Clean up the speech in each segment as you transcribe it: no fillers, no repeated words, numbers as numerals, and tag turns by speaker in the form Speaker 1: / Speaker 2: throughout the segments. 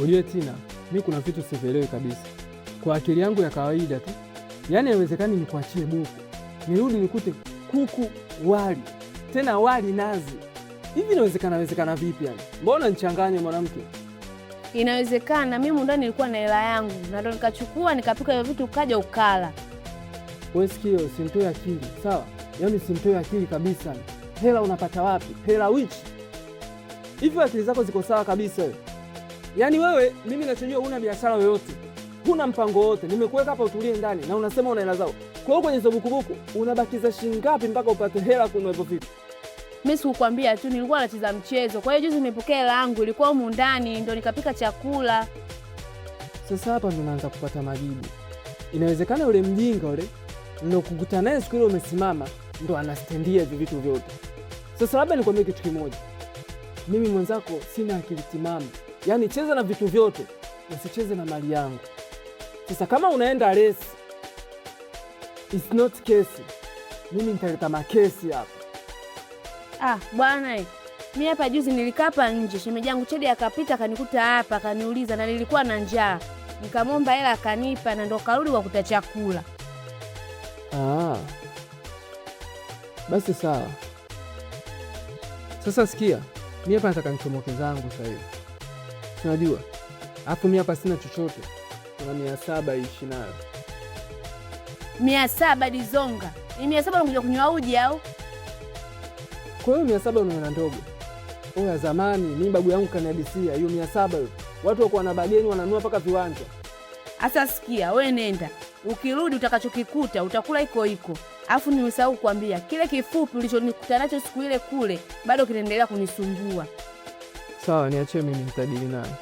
Speaker 1: Ujue Tina, mi kuna vitu sivielewi kabisa kwa akili yangu ya kawaida tu, yaani haiwezekani nikuachie buku nirudi nikute kuku wali tena wali nazi. Hivi inawezekana wezekana vipi yani? Mbona nichanganye mwanamke?
Speaker 2: Inawezekana. Mimi mundani nilikuwa na hela yangu na ndo nikachukua nikapika hiyo vitu ukaja ukala.
Speaker 1: Wewe sikio, simtoe akili sawa? Yaani simtoe akili kabisa. Hela unapata wapi? Hela wichi hivi? Akili zako ziko sawa kabisa wewe? Yaani wewe, mimi nachojua huna biashara yoyote, huna mpango wote. Nimekuweka hapa utulie ndani na unasema una hela zao. Kwa hiyo kwenye hizo bukubuku unabakiza shilingi ngapi mpaka upate hela kununua hivyo vitu?
Speaker 2: Mimi sikukwambia tu, nilikuwa nacheza mchezo. Kwa hiyo juzi nimepokea hela yangu, ilikuwa humu ndani, ndo nikapika chakula.
Speaker 1: Sasa hapa ndo naanza kupata majibu. Inawezekana yule mjinga yule nilokukuta naye siku ile umesimama ndo anastendia hivi vitu vyote. Sasa labda nikwambie kitu kimoja, mimi mwenzako sina akili timamu, yaani cheza na vitu vyote, usicheze na mali yangu. Sasa kama unaenda resi, it's not kesi, mimi nitaleta makesi hapa.
Speaker 2: Ah, bwana eh. Mimi hapa juzi nilikaa hapa nje, shemeji yangu Chedi akapita akanikuta hapa akaniuliza, na nilikuwa na njaa, nikamwomba hela akanipa, na ndo karudi kwa kuta chakula.
Speaker 1: Ah, basi sawa. Sasa sikia, mi hapa nataka nichomoke zangu sasa hivi, si unajua, alafu mi hapa sina chochote, kuna 700 ishi nayo.
Speaker 2: 700 dizonga ni 700, unakuja kunywa uji au?
Speaker 1: Kwa hiyo 700 unaona ndogo? Oya, zamani mi babu yangu kanihadisia hiyo 700 hiyo, watu wakuwa na bageni wananunua mpaka viwanja.
Speaker 2: Asa sikia, we nenda, ukirudi utakachokikuta utakula iko iko. Alafu nimesahau kukwambia kile kifupi ulichonikuta nacho siku ile kule bado kinaendelea kunisumbua.
Speaker 1: Sawa, niachie mimi nitadili nayo.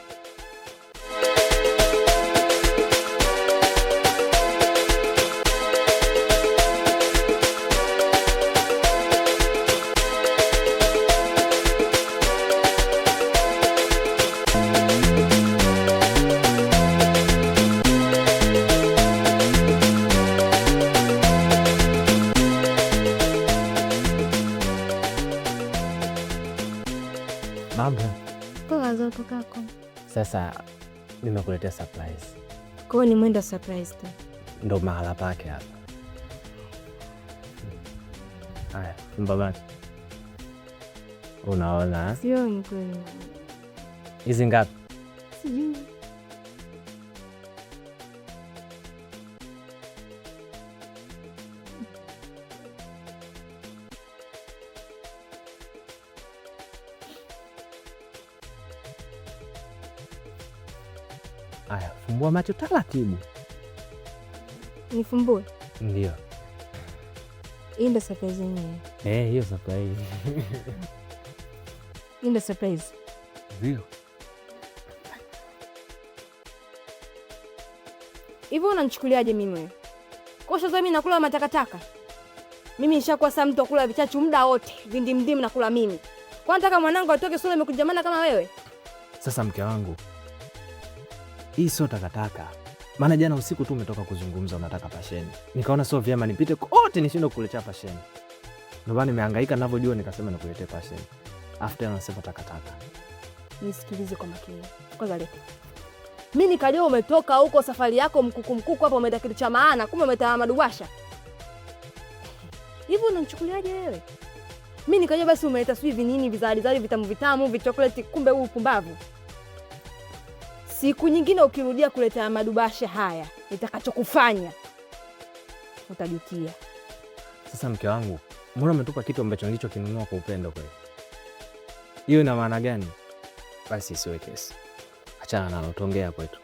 Speaker 3: Mambo
Speaker 4: Poa zopo kako.
Speaker 3: sasa, nimekuletea surprise.
Speaker 4: Kwa hiyo ni mwendo surprise tu.
Speaker 3: Ndo mahala pake hapa. Haya, mbabani, unaona
Speaker 4: Sioni kweli.
Speaker 3: hizi ngapi?
Speaker 4: Sijui.
Speaker 3: Haya, fumbua macho taratibu.
Speaker 4: Nifumbue.
Speaker 3: Ndio
Speaker 4: Hii ndo surprise yenyewe.
Speaker 3: Hiyo surprise.
Speaker 4: Hii ndo surprise.
Speaker 3: Ndio.
Speaker 4: Hivi unanichukuliaje mimi wewe? Kwa sababu mimi nakula matakataka. Mimi nishakuwa saa mtu akula vichachu muda wote, vindimdimu nakula mimi. Kwa nataka mwanangu atoke sura imekunjamana kama wewe?
Speaker 3: Sasa mke wangu, hii sio takataka, maana jana usiku tu umetoka kuzungumza unataka pasheni, nikaona sio vyema nipite kote nishindwe kukuletea pasheni. Ndio maana nimehangaika ninavyojua, nikasema nikuletee pasheni, afu tena unasema takataka.
Speaker 4: Nisikilize kwa makini. Kwanza leta. Mimi nikajua umetoka huko safari yako mkuku mkuku hapa umeenda kitu cha maana, kumbe umetaa maduwasha. Hivi unanichukuliaje wewe? Mimi nikajua basi umeleta sijui vinini vizalizali vitamu vitamu vichokoleti, kumbe huu upumbavu. Siku nyingine ukirudia kuleta madubasha haya, nitakachokufanya utajutia.
Speaker 3: Sasa mke wangu, mbona umetupa kitu ambacho nilichokinunua kwa upendo kweli? Hiyo ina maana gani? Basi isiwe kesi, achana nalo, tuongea kwetu.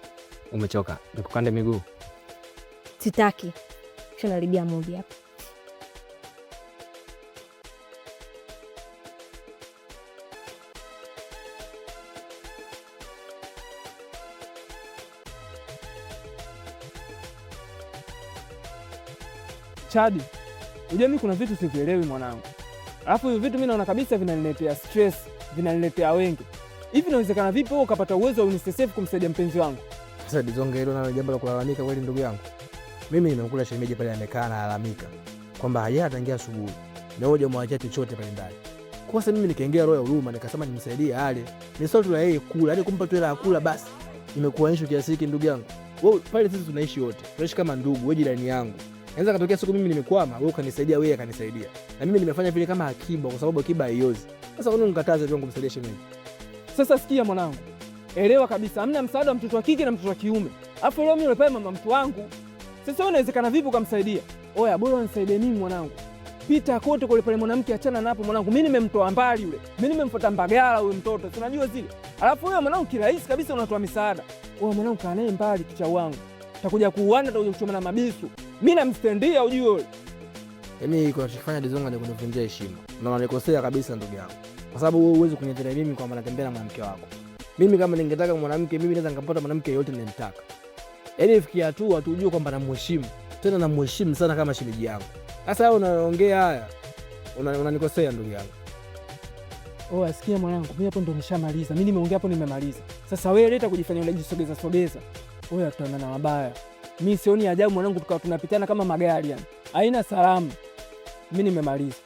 Speaker 3: Umechoka, nikukande miguu?
Speaker 4: Sitaki. Kisha naribia mudi hapa.
Speaker 1: Chadi, unajua mimi kuna vitu sivielewi mwanangu, alafu hivi vitu mimi naona kabisa vinaniletea stress, vinaniletea wengi. Hivi inawezekana vipi wewe ukapata uwezo wa UNICEF kumsaidia mpenzi wangu?
Speaker 5: Sasa Dizonge, hilo nalo jambo la kulalamika kweli, ndugu yangu. Mimi nimekula shemeji pale amekaa analalamika kwamba hajala tangia asubuhi na wewe hujamwachia chochote pale ndani. Kwa sasa mimi nikaingia roho ya huruma nikasema nimsaidie ale. Ni swala tu la yeye kula, yani kumpa tu hela ya kula basi. Imekuwa issue kiasi hiki ndugu yangu? Wewe pale sisi tunaishi wote. Tunaishi kama ndugu, wewe jirani yangu. Inaweza katokea siku mimi nimekwama, wewe ukanisaidia, wewe akanisaidia. Na mimi nimefanya vile kama akiba kwa sababu akiba haiozi. Sasa kwa nini unikataze tu kumsaidia shemeji?
Speaker 1: Sasa sikia mwanangu, elewa kabisa, hamna msaada wa mtoto wa kike na mtoto wa kiume. Afu leo mimi yule pale mama mtu wangu. Sasa wewe inawezekana vipi ukamsaidia? Oya, bora unisaidie mimi mwanangu. Pita kote kule pale mwanamke, achana napo mwanangu. Mimi nimemtoa mbali yule. Mimi nimemfuata Mbagala huyo mtoto. Si unajua zile. Alafu wewe mwanangu kirahisi kabisa unatoa misaada. Wewe mwanangu kaa naye mbali kicha wangu. Takuja kuuana, takuja kuchoma na mabisu. Mimi namstendia ujue yule.
Speaker 5: Yaani kunachokifanya Dizonga ni kunivunjia heshima. Na unanikosea kabisa ndugu yangu. Kwa sababu wewe huwezi kuniathiri mimi kwamba natembea na mwanamke wako. Mimi kama ningetaka mwanamke, mimi naweza nikampata mwanamke yeyote ninayemtaka. Yaani ifikia hatua tu ujue kwamba namheshimu. Tena namheshimu sana kama shemeji yangu. Sasa wewe unaongea haya, unanikosea ndugu yangu.
Speaker 1: Oh, asikia mwanangu, mimi hapo ndo nishamaliza. Mimi nimeongea hapo nimemaliza. Sasa wewe leta kujifanya unajisogeza sogeza. Wewe tutaonana mabaya. Mimi sioni ajabu mwanangu tukawa tunapitana kama magari yani. Haina salamu. Mimi nimemaliza.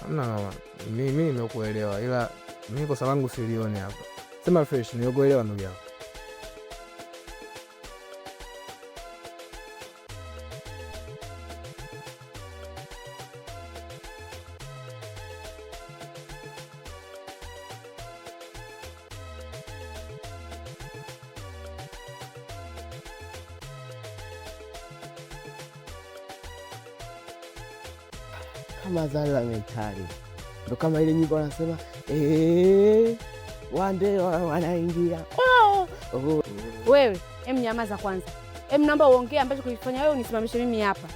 Speaker 5: Hamna mama. Mimi nimekuelewa ila mimi kosa langu silioni hapa. Sema fresh, nimekuelewa ndugu yangu.
Speaker 6: Kama zale la mentali ndo kama ile nyimbo wanasema wande wanaingia oh, oh.
Speaker 2: Wewe em, nyamaza kwanza. Em, naomba uongee ambacho kulifanya wewe unisimamishe mimi hapa.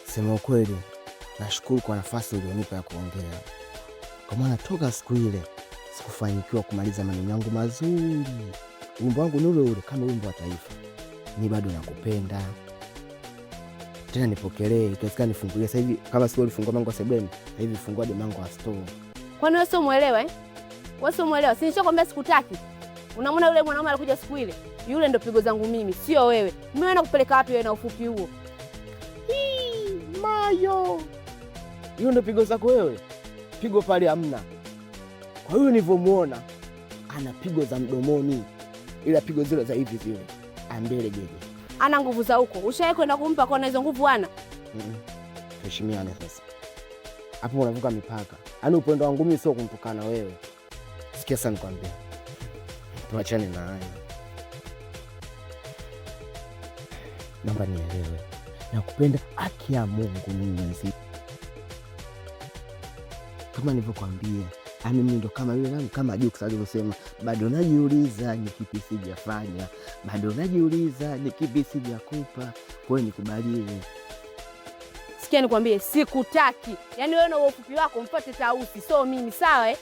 Speaker 6: Sema ukweli, nashukuru kwa nafasi ulionipa ya kuongea, kwa maana toka siku ile sikufanikiwa kumaliza maneno yangu mazuri. Wimbo wangu ni ule ule kama wimbo wa taifa, ni bado nakupenda. Tena nipokelee, ikiwezekana nifungulie sasa hivi. Kama sio ulifungua mango wa sebuleni, sasa hivi fungua hadi mango wa store.
Speaker 2: Kwani wewe sio muelewa eh? Wewe sio muelewa. Si nishakwambia sikutaki. Unamwona yule mwanaume alikuja siku ile? Yule ndo pigo zangu mimi, sio wewe. Mimi naenda kupeleka wapi wewe na ufupi huo?
Speaker 6: Hii, mayo. Hiyo ndo pigo zako wewe. Pigo pale hamna. Kwa hiyo nilivyomuona ana pigo za mdomoni, ila pigo zile za hivi zile ambele jeje.
Speaker 2: Ana nguvu za huko. Ushawahi kwenda kumpa kwa hizo nguvu ana?
Speaker 6: Tuheshimiane sasa. Hapo unavuka mipaka. Yaani upendo wangu mimi sio kumtukana wewe. Sikia sasa nikwambie. Tuachane na haya. Naomba nielewe. Nakupenda haki ya Mungu mimi mwenzi. Kama nilivyokuambia, mimi ndo kama yule nani, kama Jux alivyosema, bado najiuliza ni kipi sijafanya, bado najiuliza ni kipi sijakupa. Kwa hiyo nikubalie.
Speaker 2: Sikia nikwambie, sikutaki. Yaani wewe na ufupi wako mfuate Tausi, sio mimi, sawa eh?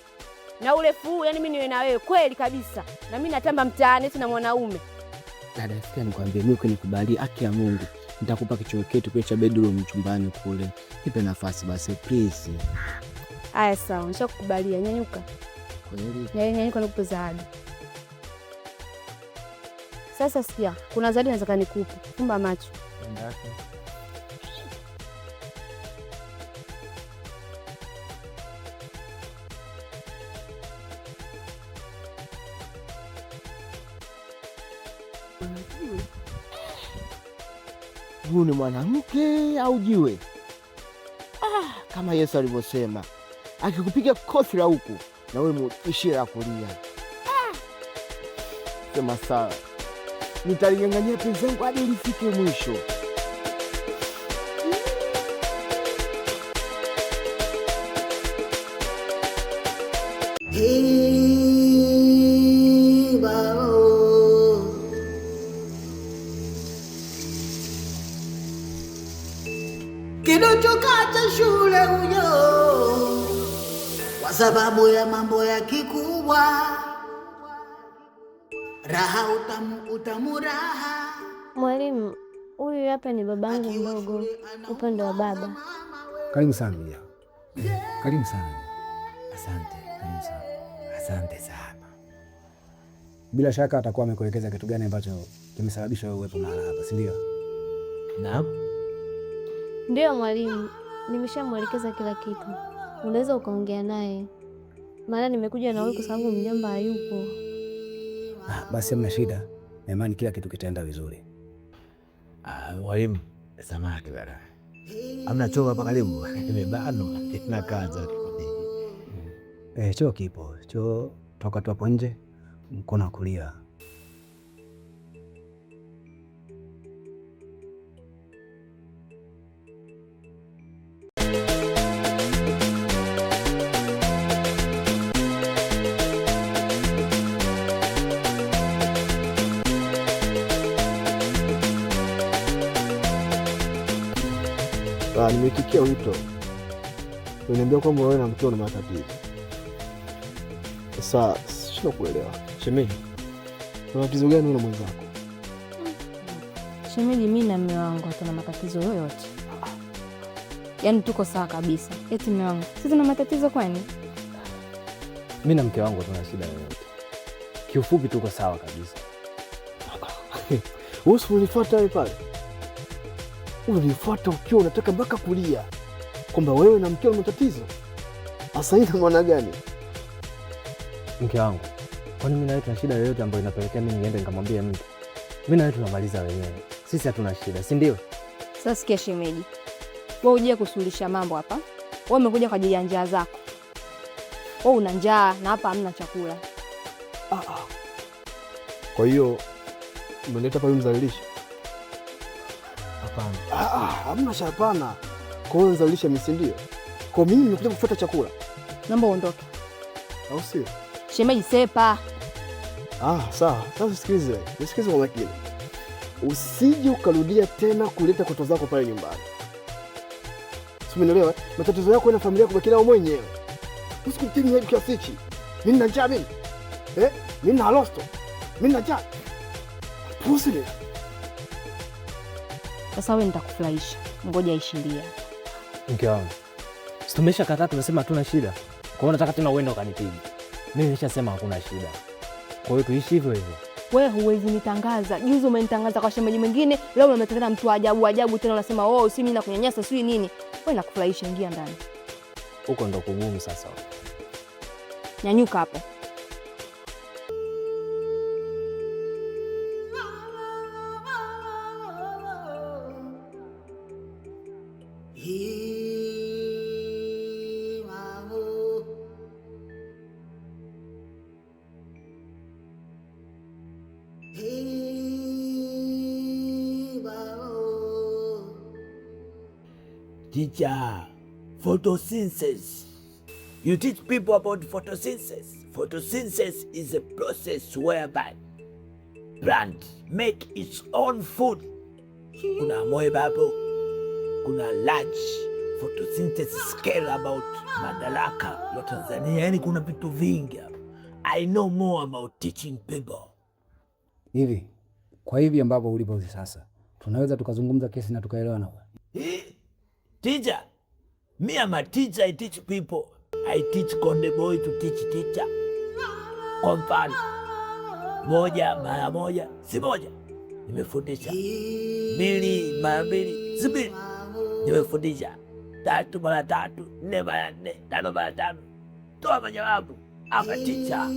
Speaker 2: Na urefu huu, yani mimi niwe na wewe kweli kabisa. Na mimi natamba mtaani eti na mwanaume.
Speaker 6: Dada, sikia nikwambie, mimi ukinikubalia haki ya Mungu nitakupa kichoo ketu kile cha bedroom chumbani kule. Nipe nafasi basi please.
Speaker 2: Aya sawa, nishakukubalia. Nyanyuka.
Speaker 6: Kweli?
Speaker 2: Nyanyuka nikupe zawadi. Sasa sikia, kuna zawadi nataka nikupe. Fumba macho.
Speaker 6: Huyu ni mwanamke au jiwe? Kama Yesu alivyosema, akikupiga kofi la huku na wewe mrudishie la kulia. Sema sawa, nitaling'ang'ania penzi langu hadi lifike mwisho.
Speaker 7: Kidochokacha shule huyo kwa sababu ya mambo ya kikubwa, raha utamu utamu raha.
Speaker 8: Mwalimu, huyu hapa ni babangu mdogo upande wa baba.
Speaker 9: Karibu sana mjao. Karibu sana. Asante, karibu sana. Asante sana. Bila shaka atakuwa amekuelekeza kitu gani ambacho kimesababisha wewe uwepo mahala hapa, si ndio?
Speaker 3: Naam.
Speaker 8: Ndiyo mwalimu, nimeshamwelekeza kila kitu. Unaweza ukaongea naye, maana nimekuja na wewe kwa sababu mjomba hayupo.
Speaker 9: Ah, basi hamna shida. Na imani kila kitu kitaenda vizuri.
Speaker 10: Ah, mwalimu, samahani bana. Hamna choo hapa karibu? Imebanwa inakaza.
Speaker 9: Choo kipo. Choo toka tu hapo nje mkono wa kulia.
Speaker 5: Nimeitikia wito, uniambia kwamba wewe na mkeo na matatizo. Sasa sina kuelewa shemeji, una matatizo gani wewe na mwenzako?
Speaker 4: Shemeji, mimi na mume wangu hatuna matatizo yoyote, yaani tuko sawa kabisa. Eti mume wangu, sisi tuna matatizo kwani?
Speaker 3: Mimi na mke wangu hatuna shida yoyote, kiufupi tuko sawa kabisa.
Speaker 5: Wewe unifuata wewe pale, unifuata ukiwa unataka mpaka kulia kwamba wewe na mkeo una matatizo. Sasa hii ina maana gani?
Speaker 3: Mke wangu, kwani mimi na wewe tuna shida yoyote ambayo inapelekea mimi niende nikamwambie mtu? Mimi na wewe tunamaliza wenyewe, sisi hatuna shida, si ndio?
Speaker 4: Sasa sikia shemeji, wewe uje kusuluhisha mambo hapa. Wewe umekuja kwa ajili ya njaa zako. Wewe una njaa na hapa hamna chakula.
Speaker 5: Kwa hiyo umeleta hapa mzalilisha?
Speaker 3: Hapana.
Speaker 5: Hamna cha hapana. Kwa hiyo mzalilisha mimi, si ndio? Kwa mimi nimekuja kufuata chakula.
Speaker 4: Naomba uondoke.
Speaker 5: Au sio?
Speaker 4: Shemeji, sepa.
Speaker 5: Sawa. Sasa sikilize. Nisikilize kwa makini. Usije ukarudia tena kuleta koto zako pale nyumbani. Umenielewa? Matatizo yako na familia yako baki nao mwenyewe. Usikutimie hivi kiasi hichi. Mimi nina njaa mimi. Mimi nina losto. Mimi nina njaa. Pusi.
Speaker 4: Sasa wewe nitakufurahisha. Ngoja ishiria.
Speaker 3: Mke wangu, si tumeshakataa, tumesema hatuna shida. Kwa hiyo nataka tena uende ukanipige. Mimi nimeshasema hakuna shida. Kwa hiyo tuishi hivyo hivyo.
Speaker 4: Wewe huwezi nitangaza. Juzi umenitangaza kwa shemeji mwingine, leo umetangaza mtu ajabu ajabu tena unasema oh, si mimi nakunyanyasa si nini. Wewe nakufurahisha, ingia ndani.
Speaker 3: Huko ndo kugumu sasa.
Speaker 4: Nyanyuka hapo.
Speaker 10: Teacher, photosynthesis. You teach people about photosynthesis. Photosynthesis is a process whereby plant make its own food. Kuna amoeba hapo, kuna large photosynthesis scale about madaraka ya Tanzania. Yani kuna vitu vingi hapo. I know more about teaching people.
Speaker 9: Hivi kwa hivi ambapo ulipo sasa, tunaweza tukazungumza kesi na tukaelewana?
Speaker 10: Teacher, me I'm a teacher, I teach people. I teach Konde Boy to teach teacher. Kwa mfano, 1 mara 1 si 1, nimefundisha. 2 mara 2 si 2, nimefundisha. 3 mara 3, 4 mara 4, 5 mara 5. Toa majawabu. I'm a teacher.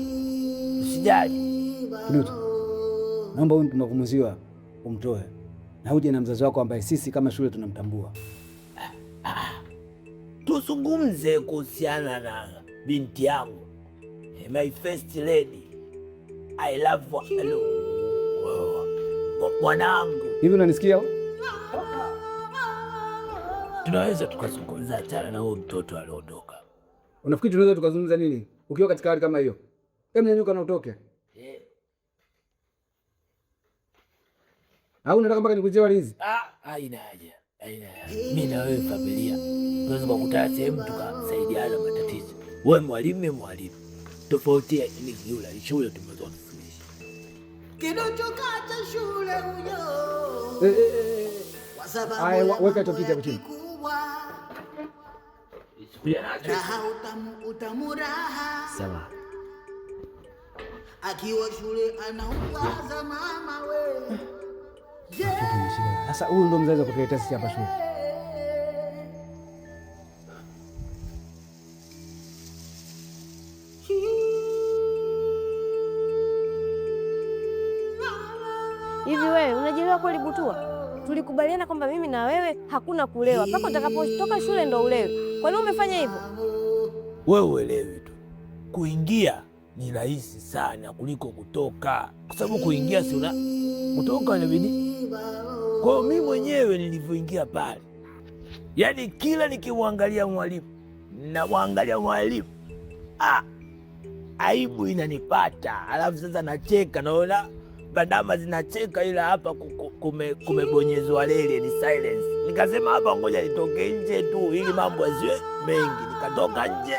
Speaker 10: Usijali.
Speaker 9: Kidutu, naomba huyu mpumbavu umtoe na uje na mzazi wako ambaye sisi kama shule tunamtambua.
Speaker 10: Tuzungumze kuhusiana na binti yangu, my first lady. I love her. Mwanangu.
Speaker 9: Hivi unanisikia?
Speaker 10: Tunaweza tukazungumza tena na huyo mtoto aliondoka.
Speaker 9: Unafikiri tunaweza tukazungumza nini ukiwa katika hali kama hiyo? Hebu nyanyuka na utoke. Au unataka mpaka nikujie walinzi?
Speaker 10: Haina haja. Haina haja. Mimi na wewe familia tunaweza kukutana sehemu tukasaidiana matatizo. Wewe mwalimu, mimi mwalimu. Tofauti ya ni yule shule tumeweza kufundisha.
Speaker 7: Kidocho kacha shule huyo. Kwa sababu
Speaker 9: Aya, weka hicho kiti hapo chini.
Speaker 7: Raha utamu utamu raha.
Speaker 3: Sawa.
Speaker 7: Akiwa shule anauwaza mama we.
Speaker 9: Sasa huyu ndo mzazi wa kutuletea sisi hapa shule.
Speaker 4: Hivi wewe unajielewa kweli Butua? Tulikubaliana kwamba mimi na wewe hakuna kulewa mpaka utakapotoka shule ndo ulewe. Kwa nini umefanya hivyo?
Speaker 10: Wewe uelewi tu, kuingia ni rahisi sana kuliko kutoka, kwa sababu kuingia si una kutoka inabidi. Kwa hiyo mimi mwenyewe nilivyoingia pale, yaani kila nikimwangalia mwalimu namwangalia mwalimu, ah, aibu inanipata, alafu sasa nacheka, naona bandama zinacheka, ila hapa kumebonyezwa reli, ni silence. Nikasema hapa ngoja nitoke nje tu ili mambo yasiwe mengi. Nikatoka nje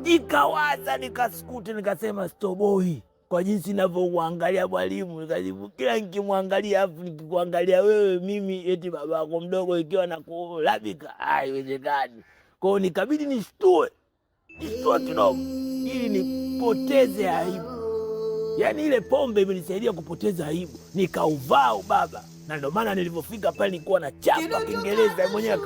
Speaker 10: nikawaza, nikaskuti, nikasema stoboi kwa jinsi ninavyomwangalia mwalimu, nikajibu kila nikimwangalia, afu nikikuangalia wewe mimi eti babako mdogo ikiwa nakulabika, haiwezekani. Kwa hiyo nikabidi nishtue, nishtue kidogo ili nipoteze aibu. Yaani ile pombe imenisaidia kupoteza aibu, nikauvaa ubaba, na ndio maana nilivyofika pale nilikuwa na chapa Kiingereza mwenyewe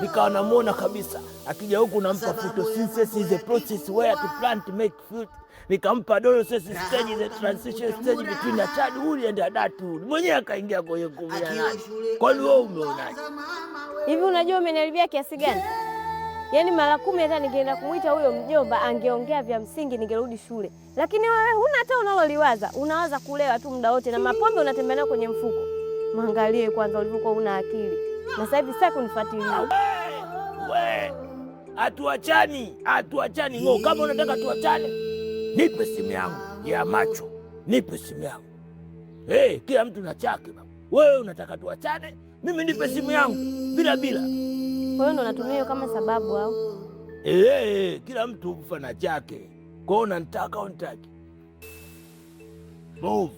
Speaker 10: nikawa namuona kabisa akija huku nampa photosynthesis is a process where to plant make fruit, nikampa adolescence stage the transition stage between a childhood and adulthood, mwenyewe akaingia kwenye 18. Kwani wewe umeonaje?
Speaker 4: Hivi unajua umeniharibia kiasi gani? Yaani mara 10 hata ningeenda kumwita huyo mjomba angeongea vya msingi, ningerudi shule. Lakini wewe huna hata unaloliwaza, unawaza kulewa tu muda wote na mapombe unatembea nayo kwenye mfuko. Mwangalie kwanza ulivyokuwa una akili. Na sasa hivi sitaki kunifuatilia.
Speaker 10: We, hatuachani, hatuachani ngo. Kama unataka tuachane, nipe simu yangu ya macho, nipe simu yangu. Hey, kila mtu na chake baba. Wewe unataka tuachane, mimi nipe simu yangu bila bila.
Speaker 4: Kwa hiyo ndo unatumia hiyo kama sababu au?
Speaker 10: Hey, kila mtu mfa na chake. Kwa hiyo unanitaka unitaki? Move.